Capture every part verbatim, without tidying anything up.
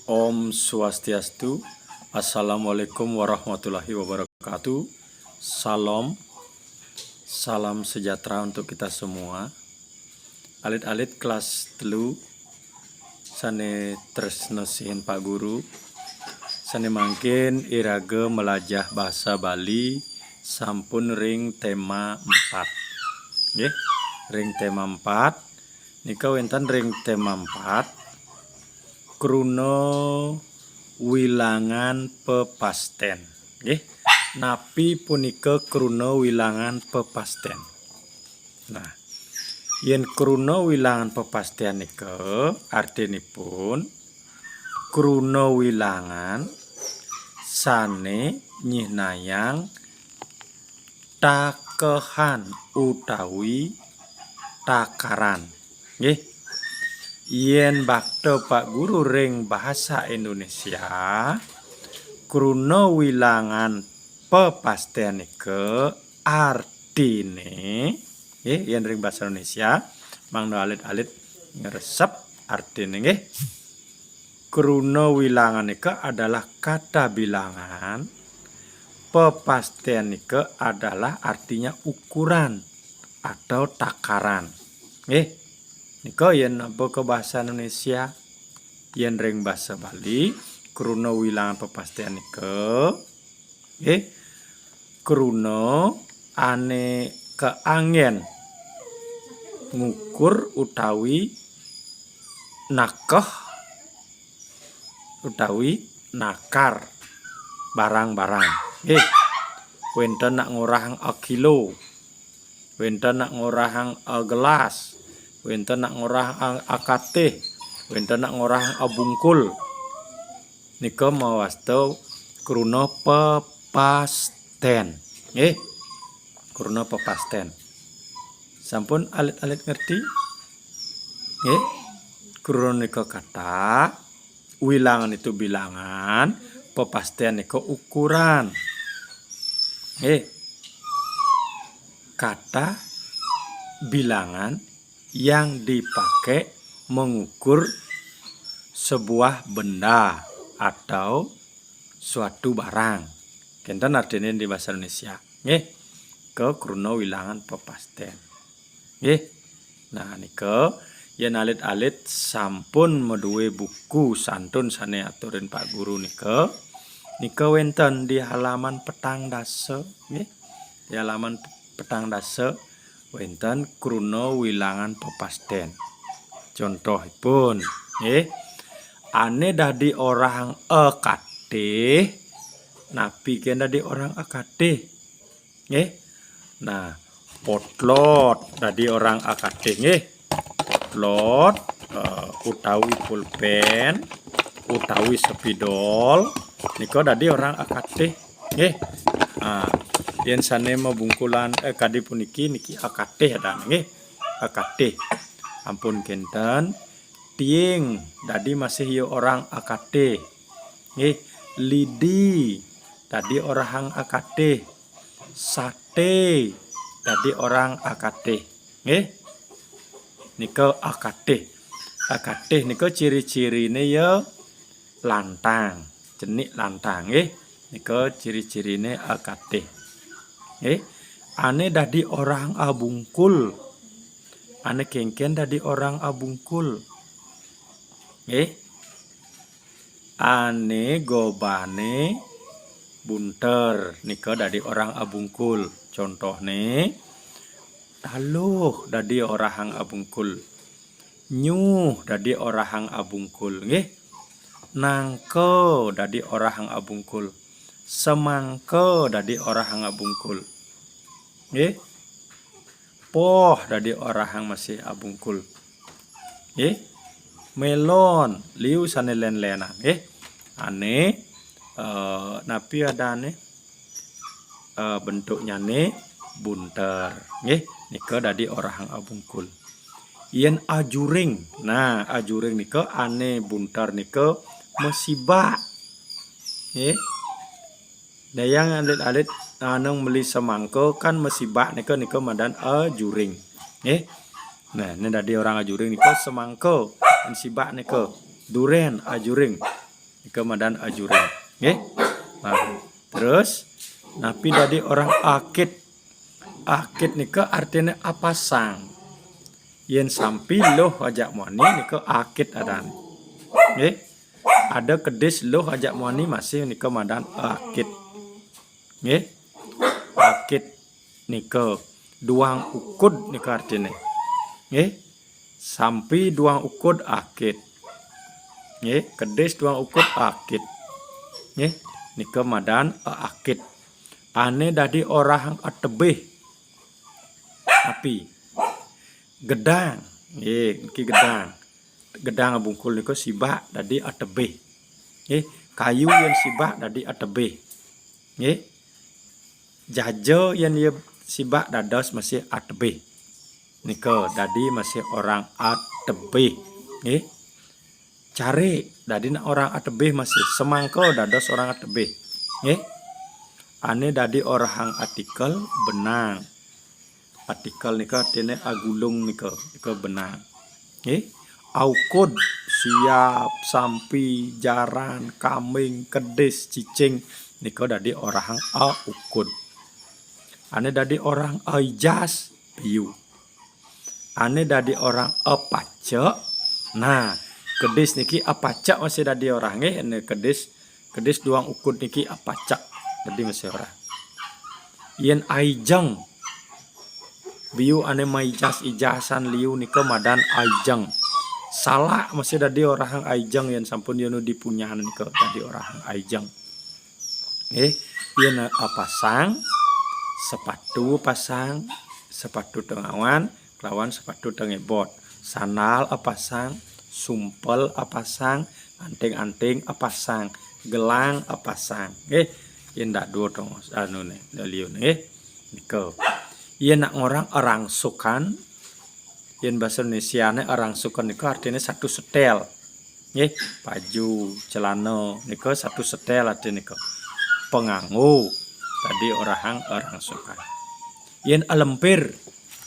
Om Swastiastu. Assalamualaikum warahmatullahi wabarakatuh. Salam. Salam sejahtera untuk kita semua. Alit-alit kelas telu sane tresna sihin Pak Guru. Sane mangkin iraga melajah basa Bali sampun ring tema empat. Nggih, ring tema empat. Nika wenten ring tema empat, kruna wilangan pepasten. Nggih. Napi punika kruna wilangan pepasten? Nah, yen kruna wilangan pepasten nika artinipun kruna wilangan sane nyihnayang takehan utawi takaran. Nggih. Yen bakta Pak Guru ring bahasa Indonesia, kruna wilangan pepasten nika artine, nggih, yen ring bahasa Indonesia, mangda alit-alit ngresep artine, nggih. Kruna wilangan nika adalah kata bilangan, pepasten nika adalah artinya ukuran atau takaran. Nggih. Nika yen apa ke bahasa Indonesia, yen ring basa Bali, kruna wilangan pepasten nika, nggih, kruna ane kaanggen ngukur utawi nakeh utawi nakar barang-barang. Nggih. Wenten nak ngorahang akilo, wenten nak ngorahang agelas, wenten nak ngorahang akatih, wenten nak ngorahang abungkul. Nika mawasta kruna pepasten. Nggih. Kruna pepasten. Sampun alit-alit ngerti? Nggih. Kruna nika kata, wilangan itu bilangan, pepasten nika ukuran. Nggih. Kata bilangan yang dipakai mengukur sebuah benda atau suatu barang. Kenten artine di bahasa Indonesia. Nggih. Ke kruna wilangan pepasten. Nggih. Nah, nika yen alit-alit sampun madue buku santun sane aturin Pak Guru nika, nika wenten di halaman petang dasa, nggih. Di halaman petang dasa wenten kruna wilangan pepasten. Contohipun, nggih, ane dadi orang akatih, napi ken dadi orang akatih? Nggih. Nah, potlot dadi orang akatih, nggih. Potlot, eh, utawi pulpen, utawi spidol, nika dadi orang akatih, nggih. Nah, yen sane mabungkulan, eh, kadi puniki, niki akatih adan, nggih. Akatih. Ampun kenten, tiing dadi masih ya orang akatih. Nggih, lidi dadi orang akatih. Sate dadi orang akatih. Nggih. Nika akatih. Akatih nika ciri-cirine ya lantang, cenik lantang, nggih. Nika ciri-cirine akatih. Nggih. Ane dadi orang abungkul. Ane kengken dadi orang abungkul. Nggih. Ane gobane bunter nika dadi orang abungkul. Contohne, taluh dadi orahang abungkul. Nyuh dadi orahang abungkul, nggih. Nangka dadi orahang abungkul. Semangka dadi orahang abungkul. Nggih. Poh dadi orahang masih abungkul. Nggih. Melon, liu sane len-lenan, nggih. Ane, eh, napi adane? Eh, bentuknyane bunter, nggih. Nika dadi orahang abungkul. Yen ajuring, nah, ajuring nika ane bunter nika masibak. Nggih. Dayang alit-alit anu meli semangka kan masibak nika, nika madan ajuring. Nggih. Nah, ini dadi orang ajuring nika semangka, masibak nika. Duren ajuring. Nika madan ajuring. Nggih. Nah, terus napi dadi orang akit? Akit nika artine apasang. Yen sampi luh ajak muani nika akit adan. Nggih. Ada kedis luh ajak muani masih nika madan akit. Nggih. Akit nika duang ukud nika artine. Nggih. Sampi duang ukud akit. Nggih, kedis duang ukud akit. Nggih, nika madan akit. Ane dadi orahang atebih. Api. Gedang. Nggih, niki gedang. Gedang bungkul nika sibak dadi atebih. Nggih, kayu yen sibak dadi atebih. Nggih. Jaja yen ye sibak dados masih atebih. Nika dadi masih orang atebih. Nggih. Carik dadi nak orang atebih masih. Semangka dados orang atebih. Nggih. Ane dadi orahang atikel benang. Atikel nika artine agulung nika, nika benang. Nggih. Aukud, siap, sampi, jaran, kambing, kedis, cicing nika dadi orahang aukud. Ane dadi orang aijas, biu. Ane dadi orang apacek. Nah, kedis niki apacek masih dadi orang nggih, ane kedis, kedis duang ukud niki apacek. Dadi masih orang. Yen aijeng. Biu ane maijas-ijasan liu nika madan aijeng. Salak masih dadi orahang aijeng yen sampun yenu dipunyan nika dadi orahang aijeng. Nggih, yen apasang, sepatu pasang, sepatu tengawan, kelawan sepatu tengebot. Sandal apasang, sumpel apasang, anting-anting apasang, gelang apasang. Nggih, yen dak dua tongos anu ne, liu ne, nggih. Nika. Yen nak ngorang arangsukan, yen basa Indonesia ne arangsukan nika artine satu setel. Nggih, baju, celana nika satu setel arti nika. Penganggo dadi orahang arangsukan. Yen alempir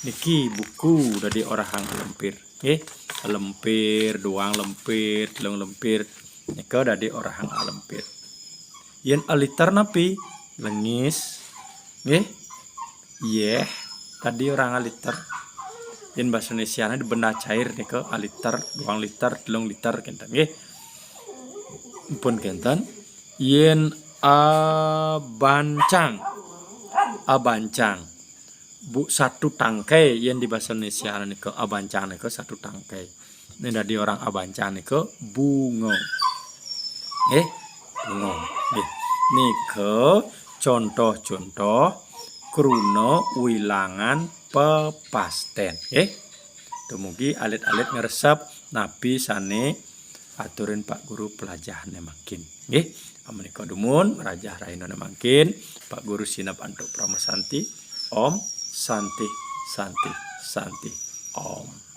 niki buku dadi orahang alempir. Nggih, alempir, duang lempir, telung lempir nika dadi orahang alempir. Yen aliter napi? Lengis. Nggih. Yeh, dadi orahang aliter. Yen basa Indonesia ne benda cair nika aliter, duang liter, telung liter kenten nggih. Pun kenten. Yen abancang. Abancang. Bu satu tangkai yen di basa Indonesia nika abancang nika satu tangkai. Nek dadi orahang abancang nika bunga. Nggih, bunga. Nggih. Nika contoh-contoh kruna wilangan pepasten. Nggih. Dumugi alit-alit ngresep napi sane aturin Pak Guru pelajahne mangkin. Nggih. Amenika dumun, rajah rahinane mangkin, Pak Guru sineb antuk parama santi. Om Santi, Santi, Santi. Om.